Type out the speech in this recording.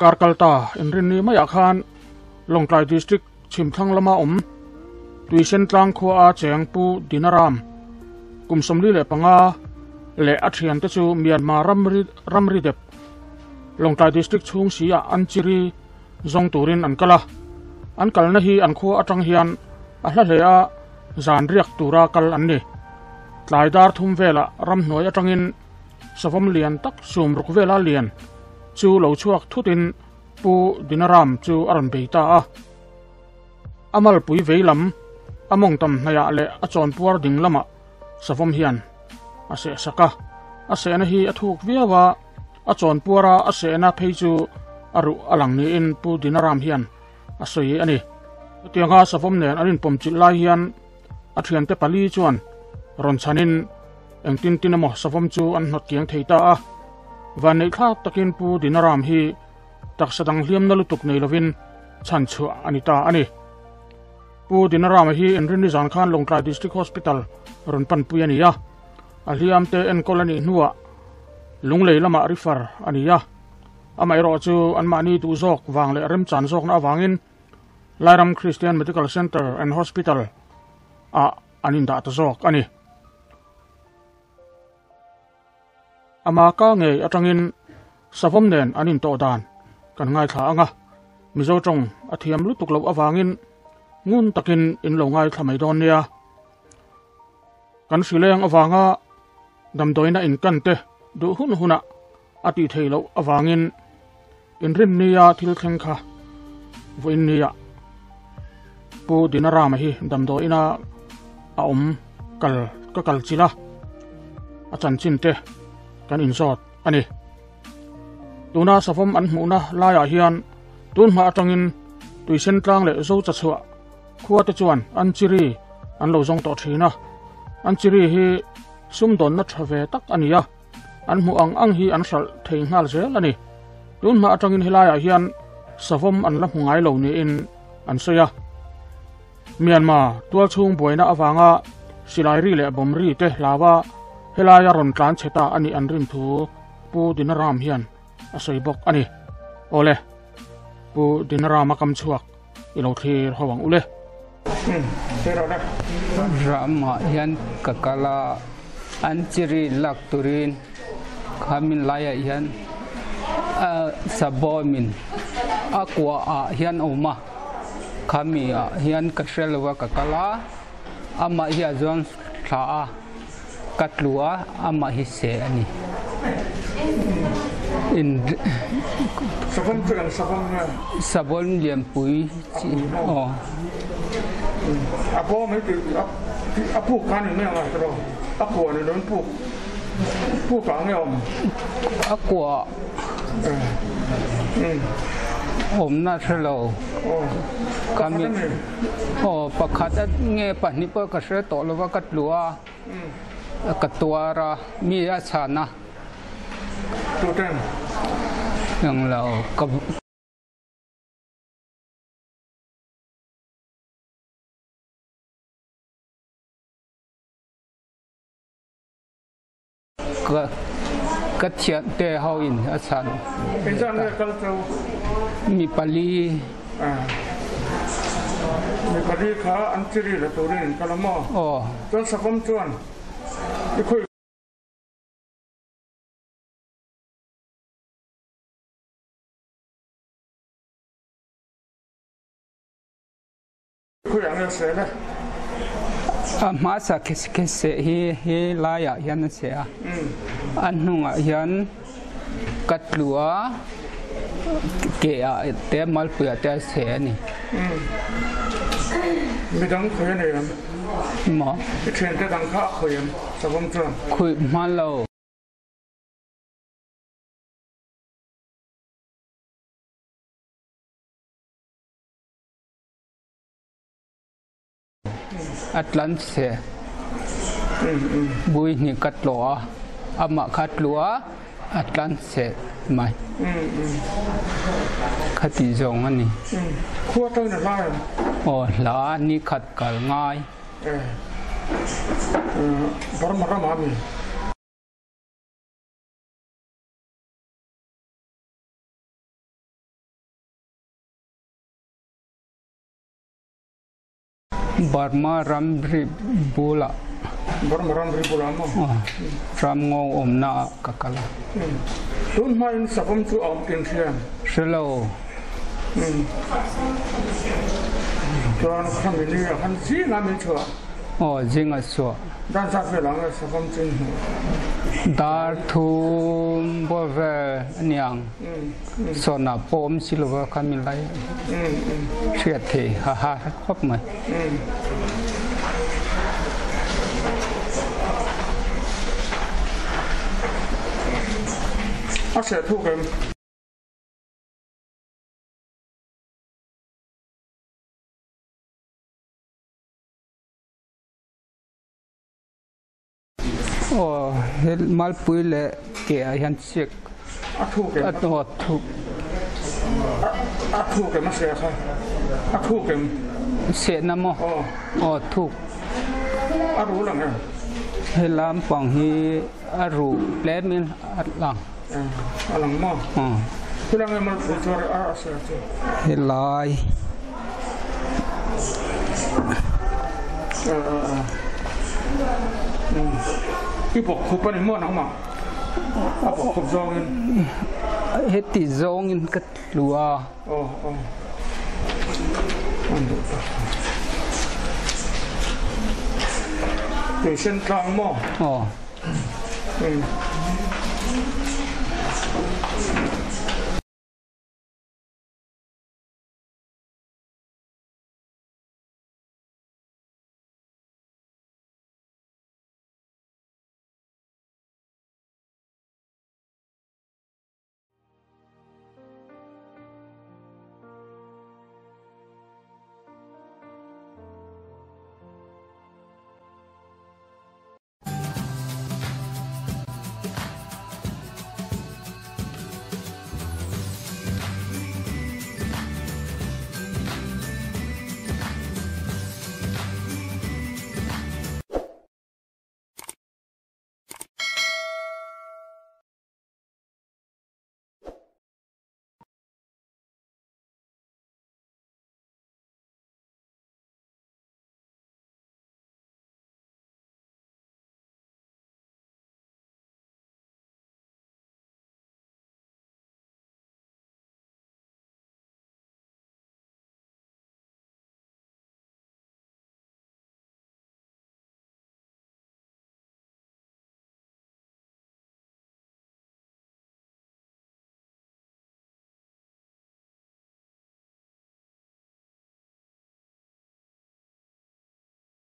Kar kalta inrinni maiah khan Lawngtlai District chhimthlang lama awm Tuisentlang khua a cheng Pu Dinaram kum 45 leh a thiante chu Myanmar ramri ramri dep Lawngtlai District chhung si ah an chiri zawng turin an kal a. An kalna hi an khua atang hian a hla hle a, zan riak tura kal an ni. Tlai dar thum velah ramhnuai atangin savawm lian tak sum ruk vela lian chu lo chhuak thutin Pu Dinaram chu a rawn bei ta a. A malpui vei lam, a mawng tam hnaiah leh a chawnpuar ding lamah savawm hian a seh sak a. A sehna hi a thuk viau a, a chawnpuara a sehna phei chu a ruh a lang niin Pu Dinaram hian a sawi a ni. Chutianga savawm nen an inpawmchilh lai hian a thiante pali chuan rawn chhanin engtin tin emaw savawm chu an hnawt kiang thei ta a. Vanneih thlak takin Pu Dinaram hi taksa dang hliamna lutuk nei lovin chhan chhuah a ni ta a ni. Pu Dinarama hi Inrinni zan khan Lawngtlai District Hospital rawn panpui a ni a, a hliamte enkawl a nih hnuah Lunglei lamah refer a ni a. Amaherawh chu anmahni duh zawk vang leh remchan zawkna avangin Lairam Christian Medical Centre and Hospital ah an indah ta zawk a ni. Ama ka ngei atangin savawm nen an intawh dan kan ngaithla ang a, Mizo tawng a thiam lutuk loh avangin ngun takin in lo ngaithla mai dawn nia. Kan hrileng avanga damdawina inkan te duh hun hunah a tih theih loh avangin inrinnia thil thleng kha vawiinnia Pu Dinarama hi damdawiina a awm kal ka kal chilh a, a chanchin te kan inzawt a ni. Tuna savawm an hmuhna laiah hian tunhma atangin tuisen tlang leh zo cha chhuah khua te chuan an chiri an lo zawng tawh thin a, an chiri hi sumdawnna tha ve tak a ni a. An hmuh ang ang hi an hralh thei nghal zel a ni. Tun hma atangin helaiah hian savawm an la hmu ngai lo niin an sawi a. Myanmar tualchhung buaina avanga silai ri leh bomb ri te hlaua helaia rawn tlan chhe ta a nih an rin thu Pu Dinaram hian a sawi bawk a ni. Awle, Pu Dinarama kam chhuak i lo thlir ho ang ule. Ramah hian ka kal a, an chiri lak turin khamin laiah hian sabawmin a kuaah hian a awm a, khami ah hian ka hre lo a ka kal a, amah hi a zuang thla a. Ka tlu a, amah hi seh a ni. In Savawm chu eng savawm nge? Savawm lianpui chi aw. A bawm hi tih a puk kha a ni mai ang a tiraw? A kua ni loin puk puk ah nge awm? A kua awmna hre lo. Kami aw pakhat a nge pahnih pawh ka hre tawh lo va ka tlu a. Ka tuar a, mi a chhan a. Tuten? Eng lo, ka ka ka thian te ho in a chhan. Engzah nge kal cheu? Mi pali. Mi pali kha an chiri la turin in kal a maw? Aw. Chuan savawm chuan i khawih. Khawiah nge seh le? A hmasa khi seh hi he laiah hian a seh a, a hnungah hian ka tlu a, ke ah te malpuiah te a seh a ni. Midang khawi a nei em? Maw? I thiante dang kha a khawi em? Savawm chuan. Khawi hman lo. A tlan che. Bui hnih ka tlawh a, amah kha a tlu a, a tlan che mai. Khati zawng a ni. Khua tangin a hla em? Aw hla ni khat kal ngai. Burma ramah a mi? Burma ramri bulah. Burma ramri bulah maw? Aw, ramngaw awmna ah ka kal a. Tun hmain savawm chu a awm tin hria em? Hre lo. Chuan khami ni ah khan zingah min chhuah. Aw, zingah chhuah. Dan zat vel ang e savawm chu in hmuh. Dar thum bawr vel a niang. Sawnah pawh awm si lova khami lai hriat thei ha ha khawp mai. A hriat thuk em? Aw he malpui leh ke ah hian chiak a thuk em a thuk a thuk em a seh kha a thuk em sehna maw aw thuk a ru lang em he lampang hi a ru tlem in a lang a lang maw helai malpui chu a seh chu helai I bawk khup a ni maw nangmah? A bawk khup zawngin. Heti zawngin ka tlu a. Aw aw. An duh tak. Tuisen tlang maw? Aw.